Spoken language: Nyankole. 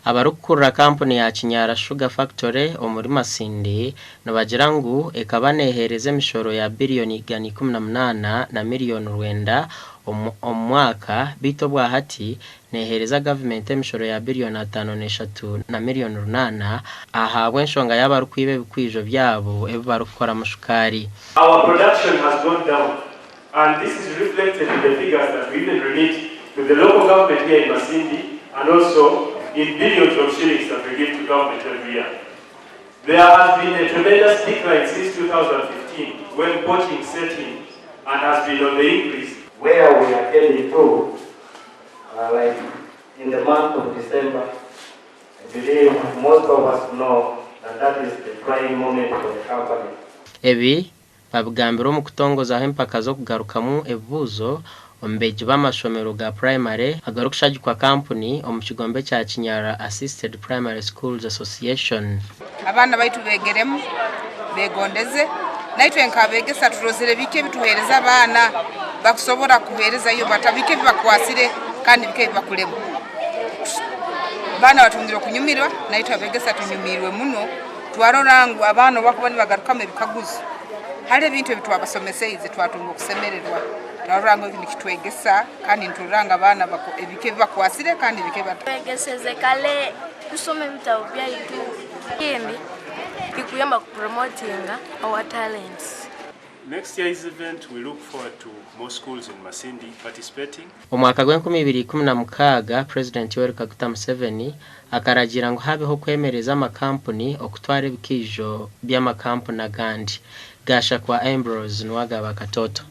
Abarikukurira kampuni ya Kinyara Sugar Factory omuri Masindi nibagira ngu ekaba neheereza emishoro ya biriyoni 118 na miriyoni 9 omu mwaka beitu obwahati neheereza gavumenti emishoro ya biriyoni 53 na miriyoni 8 ahabw'enshonga y'abarikwiba ebikwijo byabo ebi barikukoramu shukaari. Our production has gone down and this is reflected in the figures that we even remit to the local government here in Masindi and also in billions of shillings that we give to government every year. There has been a tremendous decline since 2015 when poaching set in and has been on the increase. Where we are heading to, like in the month of December, I believe most of us know that that is the prime moment for the company. Ebi babigambire omu kutongozaho empaka z'okugarukamu ebibuuzo omu beegi b'amashomero ga purayimare agarikushagikwa kampuni omu kigombe kya Kinyara Assisted Primary Schools Association. Abaana baitu begeremu begondeze naitwe nk'abegesa turozere biki ebituheereza abaana bakusobora kuheerezayo bata biki ebibakwasire kandi biki ebibakulema. Abaana batungire okunyumirwa, naitwe abegesa tunyumirwe muno. Twarora ngu abaana obu bakuba nibagarukamu ebikaguzo hali ebintu ebi twabasomeseize, twatunga okusemererwa. Twarora ngu ebi nikitwegesa kandi niturora ngu abaana ebiki ebibakwasire kandi ebiki ebi Twegeseze kale kusoma ebitabo byaitu. Ekindi kikuyamba kupromotinga our talents. Next year's event, we look forward to more schools in Masindi participating. Omwaka gw'e2016, Purezidenti Yoweri Kaguta Museveni akaragiira ngu habeho okwemereza amakampuni okutwara ebikiijo by'amakampuni agandi. Gashakwa Ambrose niwe agaba Katoto.